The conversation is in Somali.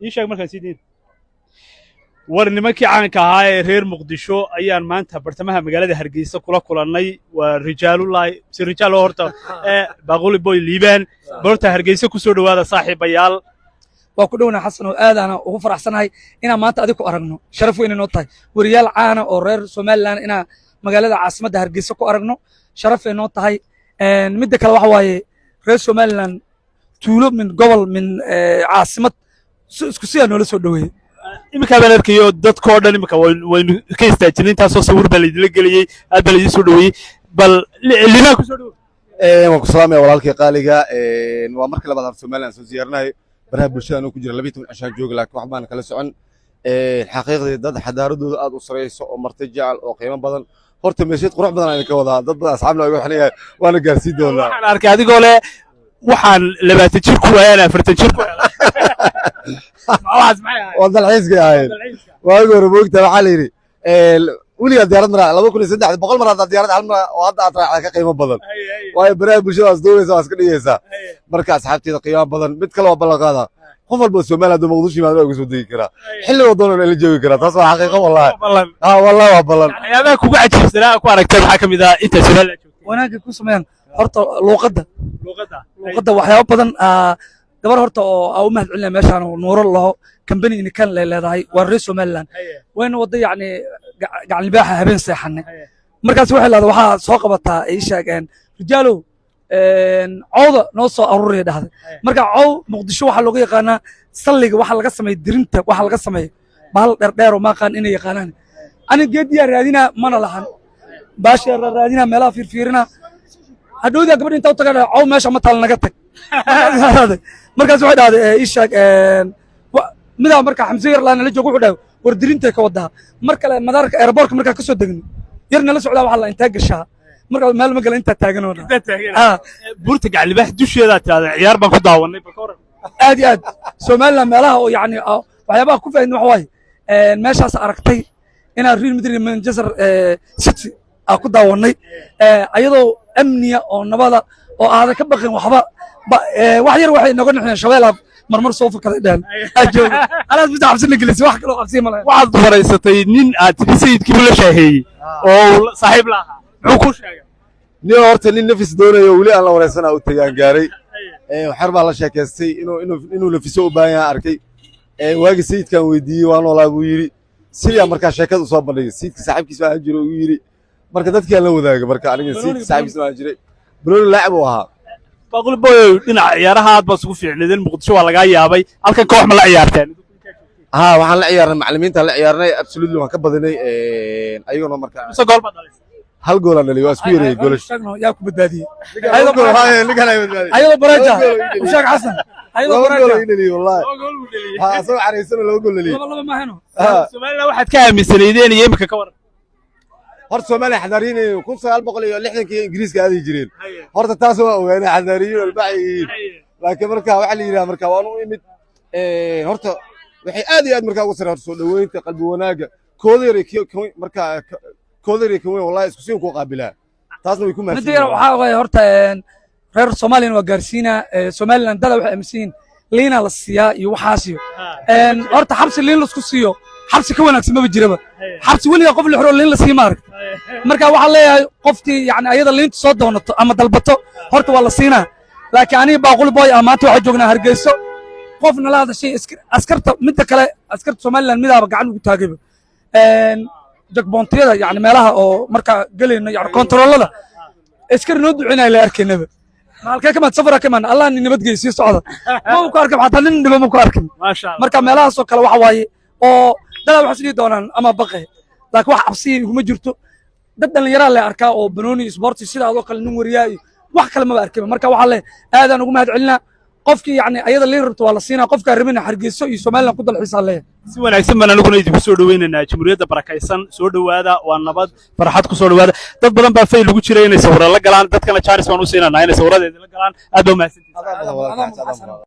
Ii sheeg markaan sii dayn. War nimankii caanka ahaa ee reer Muqdisho ayaan maanta bartamaha magaalada Hargeysa kula kulannay. Waa rijaalullahi si rijaal oo horta ee Baaquli Boy Liibaan. Horta Hargeysa ku soo dhowaada, saaxiibayaal. Waa ku dhowna, Xasan, oo aadaana ugu faraxsanahay inaan maanta adig ku aragno. Sharaf weyn inoo tahay weriyaal caana oo reer Somaliland inaan magaalada caasimadda Hargeysa ku aragno, sharaf ay noo tahay. Midda kale waxa waaye, reer Somaliland tuulo min gobol min caasimad isku siyaa noola soo dhoweeyey. Iminkaa baan arkayo dadkoo dhan iminka waynu ka istaajinay. Intaasoo sawir baa laydinla geliyey, aad baa laydin soo dhoweeyey. Bal Liibaan, ku soo dhowow. Waan ku salaamaya, walaalkay qaaliga. Waa markii labaad aan Somaliland soo ziyaarinayo. Baraha bulshada anuu ku jira 12 cishaan jooga, laakiin wax baan kala socon. Xaqiiqdii dad xadaaradooda aad u sareyso oo marti jecel oo qiimo badan. Horta meesheed qurux badan aan ka wadaa, dad badan asxaabna iga waxleeyahay, waana gaarsiin doonaa. Waxaan arkay adigoo leh waxaan 20 jir ku waayaan 40 jir ku helay. Waxaas maxay ahayd? Waa dalxiiskay ahayd waagi hore. Moogta waxaa la yidhi weligaa diyaarad maraa 2003 100 mar haddaa diyaarad hal mar oo hadda aad raacda ka qiimo badan, waayo baraha bulshada waad isduubaysa, waa iska dhigaysaa. Marka asxaabteeda qiimo badan, mid kale waa ballan qaadaa: qof walba oo Soomaaliya hadduu Muqdisho yimaado waa igu soo degi karaa, xilliga doonan ila joogi karaa. Taas waa xaqiiqo, wallahi. Ballan. Ha, wallahi waa ballan. Waxyaabaha kugu cajiibsanaa ku aragtay maxaa ka mid ah inta Somaliland joogtay? Wanaagga ku sameeyaan horta luuqadda. Luuqadda. Luuqadda waxyaabo badan. Gabar horta oo aa u mahad celinaya meeshaan oo Nuuro laho, kambani inikan lay leedahay, waa reer Somaliland. Wayna wadda yacni gacan libaaxa habeen seexanay. Markaas waxay leedahay, waxaa soo qabataa, ii sheegeen rijaalow cawda noo soo aruuriya dhahday. Marka caw Muqdisho waxaa looga yaqaanaa salliga, waxaa laga sameeya dirinta, waxaa laga sameeya bahal dheerdheer oo maaqaan inay yaqaanaan. Ani geediyaa raadinaa, mana lahan baashaa raadinaa, meelaha fiirfiirina. Hadhowdaa gabadha intaa u tagaa, caw meesha ma taal, naga tag. Markaas waxay dhahday, ii sheeg midaa. Marka Xamse yar laa nala joogo, wuxuu dhahay, war dirintay ka wadaa. Mar kale madaarka airportka markaa ka soo degno, yar nala socdaa, waxaa la intee gashaa? Markaa meel ma gala, intaa taagan oo dhan. Intaa taagan. Ah. Buurta Gaclibaax dusheedaa tiraahda ciyaar baan ku daawanay, bal ka waran? Aad iyo aad. Somaliland meelaha oo yacni waxyaabaha ku faaidna waxa waaye meeshaas aragtay inaan Real Madrid iyo Manchester City aan ku daawanay, ayadoo amniya oo nabada oo aadan ka baqin waxba. Wax yar waxay noga nixiyeen shabeelaa marmar soo fakaday dhehen aa jooga alaas bisa cabsina gelisay, wax kaloo cabsiya ma lahayn. Waxaad waraysatay nin aad tidhi sayidkiibu la shaaheeyey oo uu saaxiib la ahaa. Muxuu kuu sheegay? Nin horta nin nafis doonayo weli aan la wareysana u tagaan gaaray. Waxyar baa la sheekaystay, inuu nafiso u baahan yahay arkay. Waagi sayidkaan weydiiyey, waa noolaa buu yidhi. Sidaa markaa sheekada usoo bandhigay, sayidka saaxiibkiis baa ahaan jiray ugu yidhi. Marka dadkii aan la wadaagay, marka aniga sayidka saaxiibkiis baan jiray, banooni laacib uu ahaa. Baaquli Boy, dhinaca ciyaaraha aad baa isugu fiicneedeen. Muqdisho waa lagaa yaabay. Halkan koox ma la ciyaarteen? Ha, waxaan la ciyaarnay macallimiintaan la ciyaarnay. Absolutely waan ka badinay ayaguna marka. Mise gool baa dhalisay? Hal goolaan dhaliyay, waa isku yareeyey goolash. Sheegno yaa ku badbaadiyey. Laba gool, haya, ninkan ay badbaadiyey. Ayadoo bareja. Laba gool ii dhaliyey. U sheeg, Xasan, ayadoo Laba gool bareja. ii dhaliyey, wallahi. Laba gool buu dhaliyey. Ha, asagoo caraysan laba gool dhaliyey. Laba laba maahano. Ha. Somaliland waxaad ka aaminsanaydeen iyo imika ka waran? Horta Soomaaliya xadaariyiin, 1960kii Ingiriiska aadi jireen. Horta taas waa ogaanay, xadaariyiin albaax yihiin. Laakiin marka waxaa la yidhaha, marka waan u imid, horta waxay aad iyo aad markaa ugu sarey horta soo dhoweynta, qalbi wanaagga kooda yar iyo marka kooda yar iyo kan weyn, wallahi isku siin ku qaabilaa. Taasna way ku Midda mahadsan yar yihiin. Waxaa waaye horta reer Soomaaliyana waa gaarsiinaa. Somaliland dada waxay aaminsan yihiin liina la siiyaa iyo waxaas iyo horta xabsi liin laisku siiyo, xabsi ka wanaagsan maba jiraba. Xabsi weligaa qof la xiro liin la sii ma arag. Marka waxaan leeyahay, qoftii yani ayada liinta soo doonato ama dalbato, horta waa la siinaa. Laakiin aniga Baaquli Boy ah, maanta waxaa joognaa Hargeyso. Qof nala hadashay askarta. Midda kale, askarta Somaliland midaaba gacan ugu taagayba checkpointiyada, yani meelaha oo markaa gelayno, yani kontaroolada, askari noo ducinaya la arkaynaba. Maalkee kamaad safara ka imaan, Allah ni nabadgeyo, sii socda. Ma ku arkin xataa nin dhibo, ma ku arkin. Maasha Allah. Marka meelahaasoo kale waxa waaye oo dadaa waxay isdhihi doonaan ama baqe, laakiin wax cabsiya iguma jirto. Dad dhallinyaraa le arkaa oo banooni sporti sida adoo kale, nin wariyaa iyo wax kale maba arkiba. Marka waxaa le aadaan ugu mahad celinaa. Qofkii yani ayada liin rabto waa la siinaa, qofkaa rabina Hargeyso iyo Somaliland ku dalxiisaa leeyahay. Si wanaagsan baan aniguna idinku soo dhoweynaynaa jamhuuriyadda barakaysan. Soo dhowaada, waa nabad, farxad ku soo dhowaada. Dad badan baa fay lagu jiray inay sawirro la galaan. Dadkana jaanis baan u siinanaa inay sawirradeeda la galaan. Aad baa umahadsantihiin. Adaa badan, walaalkaas, adaa badan.